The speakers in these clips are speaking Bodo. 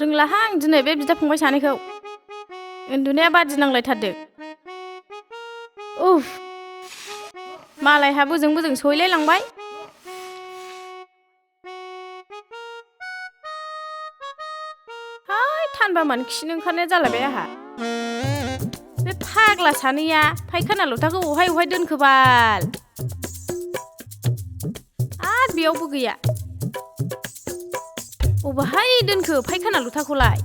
रोंलाहां दिनै बे बिदा फंबाय सानैखौ उन्दुनाया बादि नांलायथारदों। उफ मालायहा बोजों बोजों सहैलाय लांबाय। हाय थानबा मानो खिनो ओंखारनाया जालायबाय आंहा। बे फाग्ला सानैया फायखाना लथाखौ अहाय अहाय दोनखोबाल। आरो बेयावबो गैया। अबाहाय दोनखो फायखाना लथाखौलाय?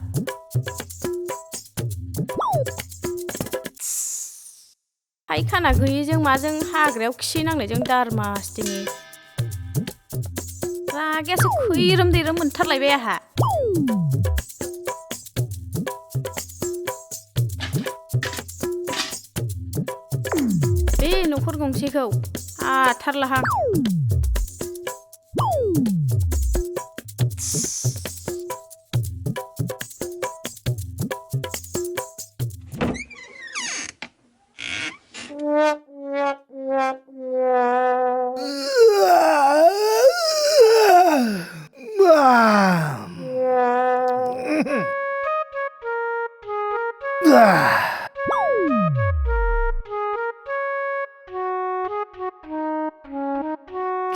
फायखाना गैयैजों माजों हाग्रायाव खि नांनायजों दारमासथिनि रागायासो खैरोम दैरोम मोनथारलायबाय आंहा। बे न'खर गंसेखौ हाथारलाहां।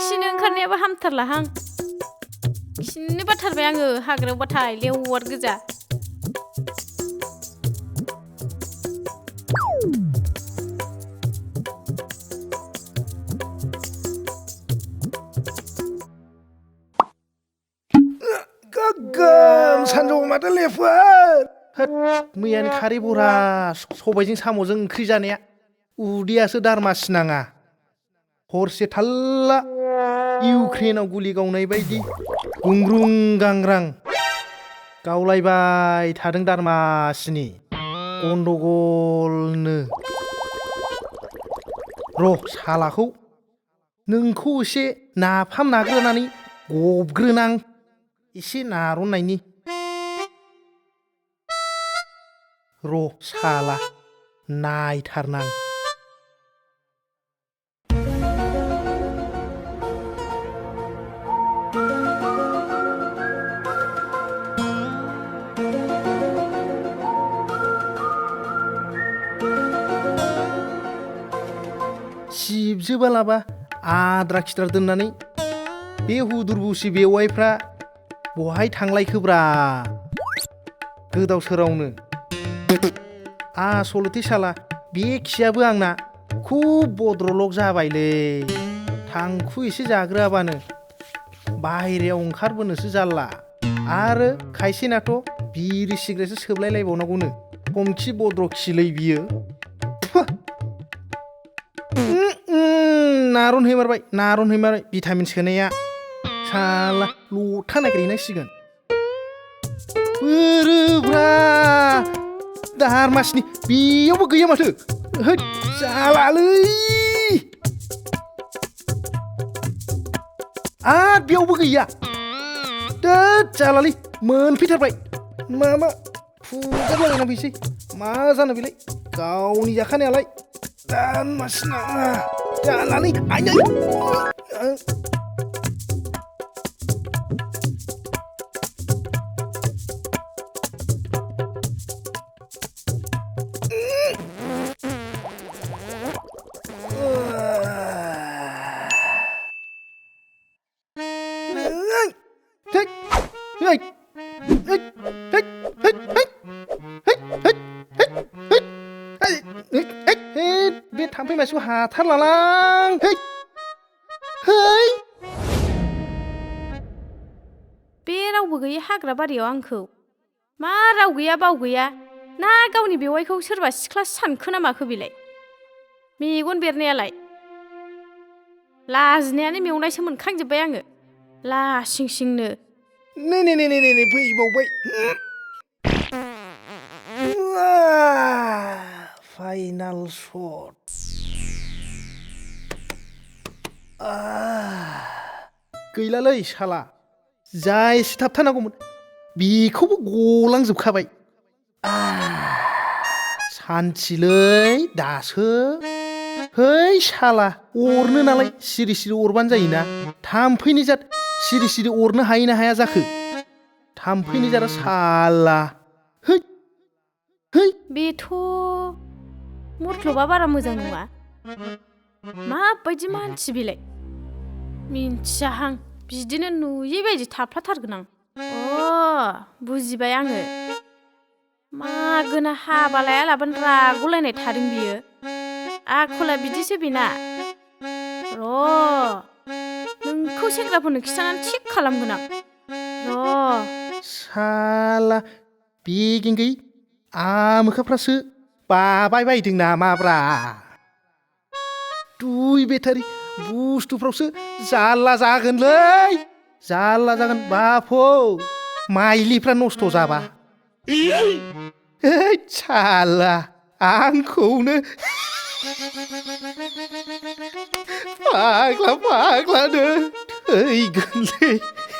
खिनो ओंखारनायाबो हामथारलाहां। खिनो बाथारबाय आङो हाग्रायाव बाथाय लेवार गोजा। गोगोम सानजौआव माथो लेफोर। मैयानि खारै बरा सबायजों साम'जों ओंख्रि जानाया उदैयासो दारमासि नाङा। हरसे थाल्ला इउक्रेनाव गुलि गावनाय बायदि गुंग्रुं गांग्रां गावलायबाय थादों दारमासिनि। गन्दगलनो। र' सालाखौ नोंखौ एसे नाफाम नाग्रोनानै गबग्रोनां एसे नार'नायनि। र' साला नायथारनां। सिबजोबालाबा आद्रा खिद्रा दोननानै बे हुदुरबुसि बेवाइफ्रा बहाय थांलायखोब्रा गोदाव सोरावनो। आसलथे साला बे खियाबो आंना खुब बद्रलक जाबायलै। थांखु एसे जाग्रोआबानो बाहेरायाव ओंखारबोनोसो जारला। आरो खायसेनाथ' बिरि सिग्रेटसो सोबलायलायबावनांगौनो। हमखि बद्र खिलै बियो। नारन हैमारबाय भिटामिन सोनाया। साला लथा नागिरहैनांसिगोन। बोरोब्रा दारमासिनि बेयावबो गैया माथो। होद जालालै। आरो बेयावबो गैया। दोद जालालै मोनफैथारबाय। मामा फुगारलायना फैसै। मा जानो बेलाय गावनि जाखानायालाय दारमासि नाङा जालालै आयै। बे थाम्फै मासेखौ हाथारलालां। बे रावबो गैयै हाग्रा बारियाव आंखौ मा राव गैया बाव गैया ना गावनि बेवाइखौ सोरबा सिख्ला सानखो ना माखो बेलाय? मेगन बेरनायालाय लाजिनायानो मेवनायसो मोनखांजोब्बाय आङो लासिं सिंनो। नै फैबावबाय। Final shot. गैलालै साला जाय सिथाबथारनांगौमोन बेखौबो गलांजोबखाबाय। सान्थिलै दासो। है साला अरनो नालाय सिरि सिरि अरबानो जायोना। थाम्फैनि जात सिरि सिरि अरनो हायो ना हाया जाखो? थाम्फैनि जारा साला है है बेथ' मर्तलबा बारा मोजां नङा माबायदि मानसि बेलाय मिन्थियाहां बिदिनो नुयै बायदि थाफ्लाथारगोन आं बुजिबाय आङो मागोना हाबा लायालाबानो रागलायनाय थादों बियो आखला बिदिसो बेना नोंखौ सेंग्राफोरनो खिथानानै थिग खालामगोन आं साला बेगेंगै आमोखाफ्रासो बाबाय बायदों नामाब्रा दुइ बेटारि बुस्थुफ्रावसो जारला जागोन बाफौ माइलिफ्रा नस्थ' जाबा साला आंखौनो फाग्लानो थैगोनलै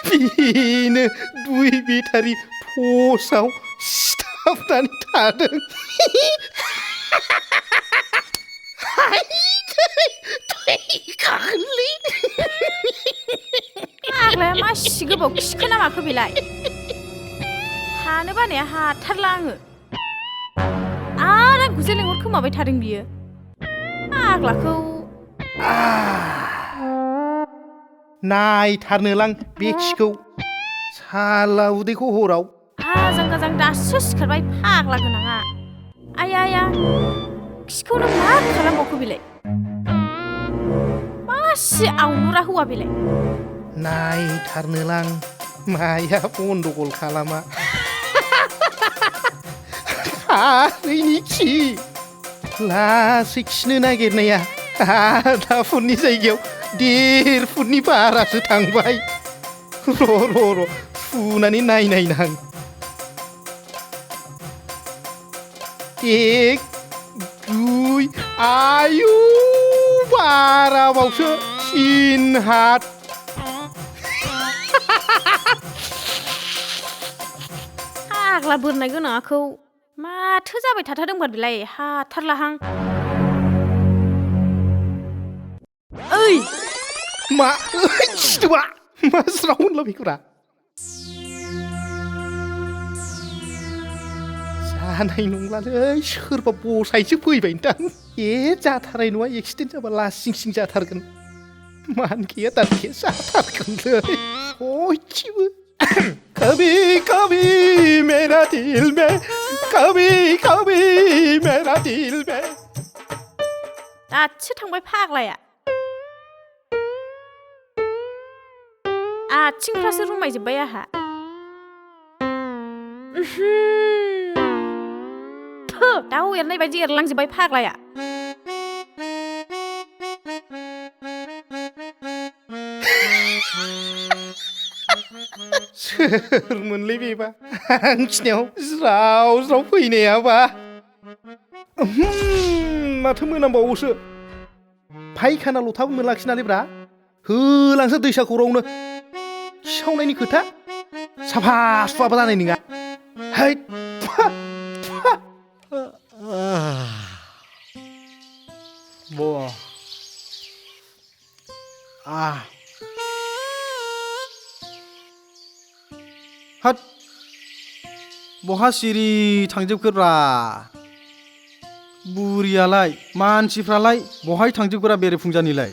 बेनो दुइ बेटारि पस्टआव सिथाबनानै थादों थैखागोनलै फाग्लाया मासि गोबाव खिखोना माखो बेलाय हानो बानाया हाथारला आङो आरो आंखौसो लेंहरखोमाबाय थादों बियो फाग्लाखौ नायथारनोलां बे खिखौ साला उदैखौ हराव आजां गाजां दासो सिखारबाय फाग्ला गोनाङा आया खिखौनो मा खालामबावखो बेलाय मासि आवलुरा हौवा बेलाय नायथारनोलां माया बन्दगल खालामा फाग्लैनि खि लासै खिनो नागिरनाया आधा फुटनि जायगायाव 1.5 फुटनि बारासो थांबाय र' फुनानै नायनां 1 2 आयु बाराबावसो 3 हात फाग्ला बोरनाय गोनाङाखौ माथो जाबाय थाथारदोंमोन बेलाय हाथारलाहां ओइ मा खिथुआ मा ज्राव होनला बेखौरा जानाय नंलालै सोरबा बसायसो फैबायदां जाथारनाय नङा एक्सिडेन्ट जाबा लासिं सिं जाथारगोन मानखेया दानखेया जाथारगोनलै बयथिबो कभी कभी मेरा दिल में कभी कभी मेरा दिल में दासो थांबाय फाग्लाया आथिंफ्रासो रुमायजोब्बाय आहा दाउ एरनाय बायदि एरलांजोब्बाय फाग्लाया सोरमोनलै बेबा आं खिनायाव ज्राव फैनायाबा माथो मोनामबावोसो फाइखाना लथाबो मोनलाखिनालै ब्रा होलांसो दैसा खर'आवनो खिसावनायनि खोथा साफा सुफाबा जानाय नङा हैद हाट बहा सिरि थांजोबखोब्रा बुरियालाय मानसिफ्रालाय बहाय थांजोबखोरा बेरेफुंजानिलाय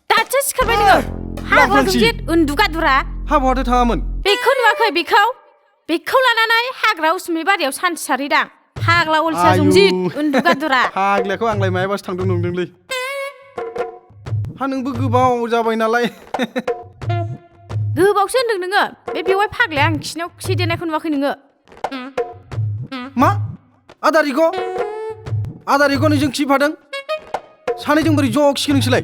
दासो सिखारबाय नोङो हाग्रा गुंजित उन्दुगादुरा हाबाहाथो थाङामोन बेखौ नुवाखै बेखौ लानानै हाग्रा उसुमै बारियाव सान्थि सारहैदां फाग्ला अलसिया जंजित उन्दुगादुरा फाग्लाखौ आंलाय मायाबासो थांदों नंदोंलै हा नोंबो गोबाव जाबाय नालाय गोबावसो होनदों नोङो बे बेवहाय फाग्लाया आं खिनायाव खि देनायखौ नुवाखै नोङो मा आदारिखौ नोंजों खिफादों सानैजों बोरै ज' खिखो नोंसोरलाय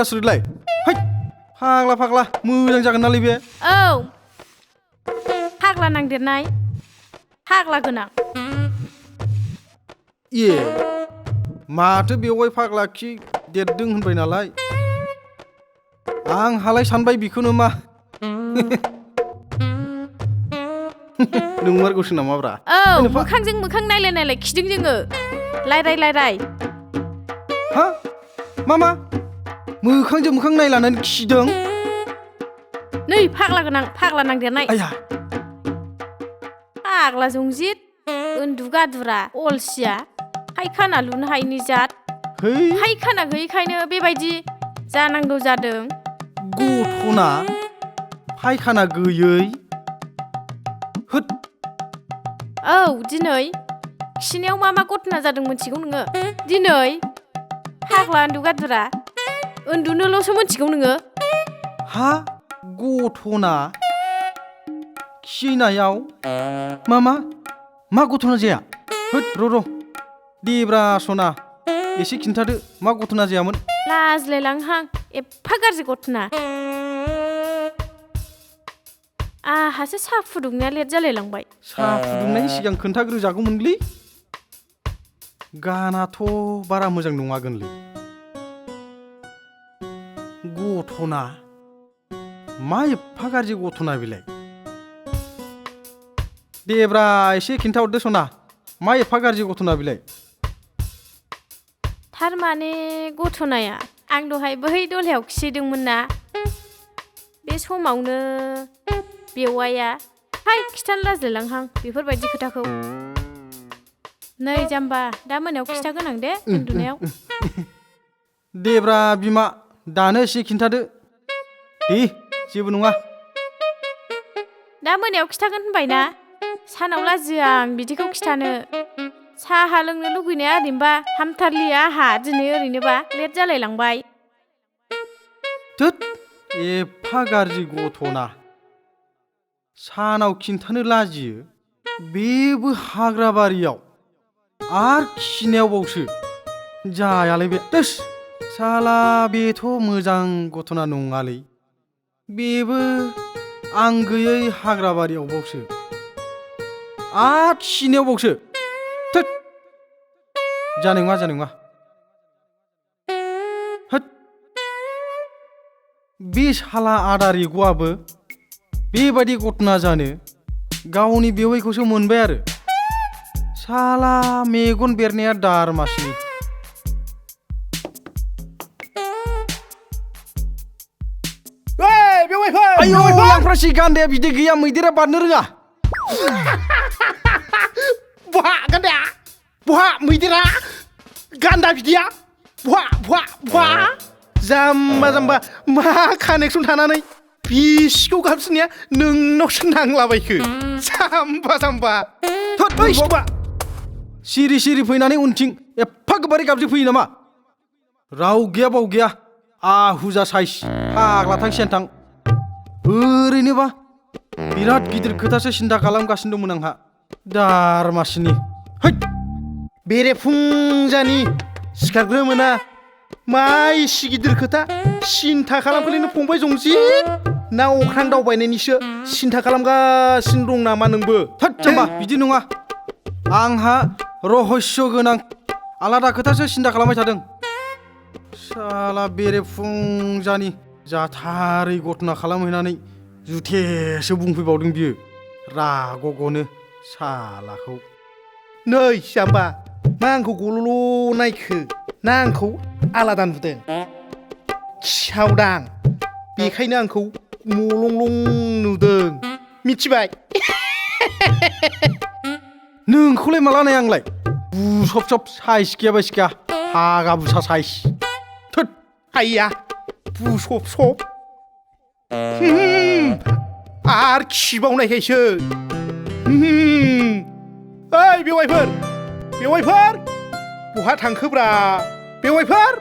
आसुरिलाय है फाग्ला मोजां जागोन नालाय बे औ फाग्ला नांदेरनाय फाग्ला गोनां माथो बेवहाय फाग्ला खि देरदों होनबाय नालाय आं हालाय सानबाय बेखौनो मा नोंमारगौसो नामाब्रा? औ मोखांजों मोखां नायलाय खिदों जोङो रायलाय हा मा मोखांजों मोखां नायलानानै खिदों? नै फाग्ला गोनां फाग्ला नांदेरनाय आया फाग्ला जंजित उन्दु गादुरा अलसिया फायखाना लुनो हायिनि जात है फायखाना गैयैखायनो बेबायदि जानांगौ जादों। गथ'ना फायखाना गैयै? होद औ दिनै खिनायाव मा गथना जादों मिथिगौ नोङो? दिनै फाग्ला उन्दु गादुरा उन्दुनोल'सो मिथिगौ नोङो? हा गथ'ना खिनायाव मा गथ'ना जाया? होद र' देब्रा सना एसे खिन्थादो मा गथ'ना जायामोन? लाजिलायलांहां एफा गाज्रि गथना। आहासो साहा फुदुंनाया लेट जालायलांबाय। साहा फुदुंनायनि सिगां खोन्थाग्रोजागौमोनलै। गानाथ' बारा मोजां नङागोनलै। गथ'ना मा एफा गाज्रि गथ'ना बेलाय? देब्रा एसे खिन्थाहरदो सना मा एफा गाज्रि गथ'ना बेलाय? थारमाने गथ'नाया आं दहाय बै दलहायाव खिहैदोंमोन ना, बे समावनो बेवाइया हाय खिथानो लाजिलायलांहां बेफोरबायदि खोथाखौ। नै जाम्बा दा मोनायाव खिथागोन आं दे उन्दुनायाव। देब्रा बिमा दानो एसे खिन्थादो। दे जेबो नङा। दा मोनायाव खिथागोन होनबायना, सानाव लाजियो आं बिदिखौ खिथानो। साहा लोंनो लुगैनाया ओरैनोबा हामथारलिया आहा दिनै ओरैनोबा लेट जालायलांबाय। थोद एफा गाज्रि गथ'ना सानाव खिन्थानो लाजियो, बेबो हाग्रा बारियाव आर खिनायाव बावसो। जायालै बे दोस साला बेथ' मोजां गथ'ना नङालै। बेबो आं गैयै हाग्रा बारियाव बावसो आर खिनायाव बावसो। थोद जानाय नङा। होद बे साला आदार एग'आबो बेबायदि गथ'ना जानो गावनि बेवाइखौसो मोनबाय आरो। साला मेगन बेरनाया दारमासि। आयौ लांफ्रासि गान्दाया बिदै गैया मैदेरा बारनो रोङा। बहा गान्दाया? बहा मैदेरा? गान्दा बिदैया बहा? जाम्बा मा कानेक्सन थानानै बिसिखौ गाबज्रिनाया नोंनावसो नांलाबायखो? जाम्बा सिरि फैनानै उनथिं एफा गोबारै गाबज्रि फैयो नामा? राव गैया बाव गैया आहुजा साइस फाग्लाथां सेनथां। ओरैनोबा बिराद गिदिर खोथासो सिन्था खालामगासिनो दंमोन आंहा दारमासिनि। हैद बेरेफुंजानि सिखारग्रोमोना मा इसे गिदिर खोथा सिन्था खालामखोलैनो फंबाय जंजि? ना अख्रां दावबायनायनिसो सिन्था खालामगासिनो दं नामा नोंबो? थोद जाम्बा बिदि नङा। आंहा रहस्य गोनां आलादा खोथासो सिन्था खालामबाय थादों। साला बेरेफुंजानि जाथारै गथ'ना खालामहैनानै जुथेसो बुंफैबावदों बियो राग'ग'नो सालाखौ। नै जाम्बा मा आंखौ गल'ल' नायखो ना आंखौ आलादा नुदों? खिसावदां बेखायनो आंखौ मलंलं नुदों मिथिबाय? नोंखौलाय माला नाय आंलाय बुसब साइस गैयाबा सिखा हागा बुसा साइस। थोद आइया बुसब आर खिबावनायखायसो। ओइ बेवाइफोर बहा थांखोब्रा बेवाइफोर?